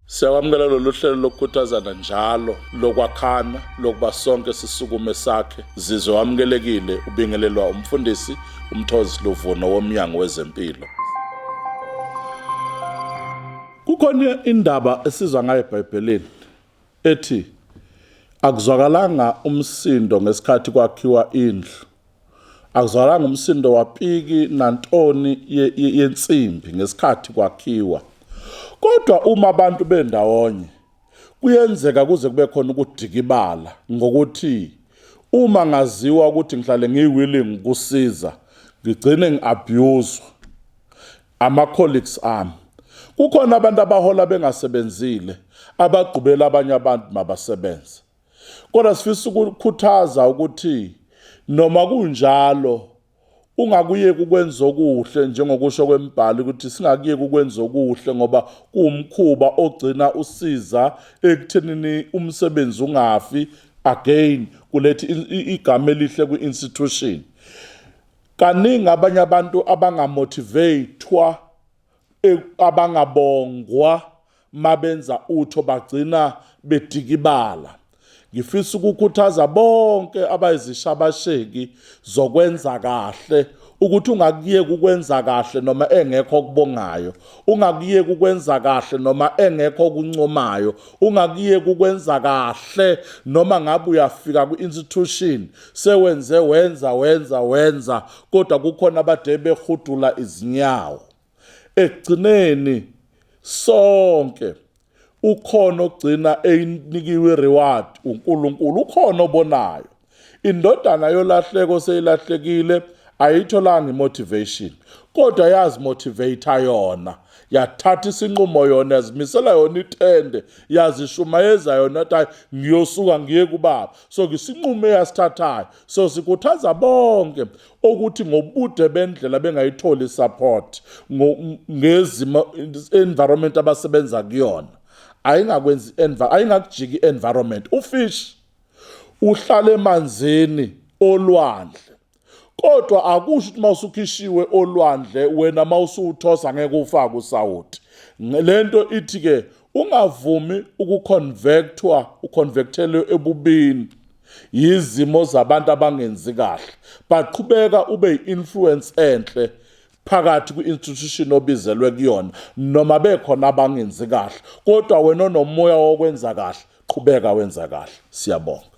Siyakwamukela lolu hlelo lokukhuthazana njalo lokwakhana lokuba sonke sisukume sakhe. Zizwe wamukelekile ubingelelwa umfundisi uMthozi Luvuno woMnyango Wezempilo. Kukhona indaba esizwa ngayo eBhayibhelini ethi akuzwakalanga umsindo ngesikhathi kwakhiwa indlu. Akuzwakalanga umsindo wapiki nantoni yensimbi ngesikhathi kwakhiwa. Kodwa uma abantu bendawonye kuyenzeka kuze kube khona ukudikibala ngokuthi uma ngaziwa ukuthi ngihlale ngiyi-willing ukusiza ngigcine ngi-abuse-wa ama-colleagues ami. Kukhona abantu abahola bengasebenzile abagqubela abanye abantu mabasebenze. Kodwa sifisa ukukhuthaza ukuthi noma kunjalo ungakuyeki ukwenza okuhle njengokusho kwembhalo ukuthi singakuyeki ukwenza okuhle ngoba kuwumkhuba ogcina usiza ekuthenini umsebenzi ungafi again kulethi igama elihle kwi-institution. Kaningi abanye abantu abangamotivatwa abangabongwa mabenza utho bagcina bedikibala. Ngifisa ukukhuthaza bonke abayizishabasheki zokwenza kahle ukuthi ungakuyeki ukwenza kahle noma engekho okubongayo, ungakuyeki ukwenza kahle noma engekho okuncomayo, ungakuyeki ukwenza kahle noma ngabe uyafika kwi-institution sewenze wenza wenza wenza kodwa kukhona abade behudula izinyawo. Ekugcineni sonke ukhona ogcina eyinikiwe reward uNkulunkulu ukhona obonayo. Indodana yolahleko seyilahlekile ayitholanga imotivation kodwa yazi motivate yona yathatha isinqumo yona yazimisela yona itende yazishumayeza yona athi ngiyosuka ngiye kubaba so ngisinqumo eyasithathayo so sikhuthaza bonke ukuthi ngobude bendlela bengayitholi support ngezimo environment abasebenza kuyona ayingakwenzi ayingakujiki environment ufish uhlala emanzini olwandle kodwa akusho ukuthi mawusukhishiwe olwandle wena mawusuwuthosa ngeke ufake usawoti lento ithi ke ungavumi ukuconvectwa uconvectelwe ebubini yizimo zabantu abangenzi kahle baqhubeka ube yi-influence enhle phakathi kwi-institution obizelwe kuyona noma bekhona abangenzi kahle kodwa wena onomoya wokwenza kahle qhubeka wenza kahle siyabonga.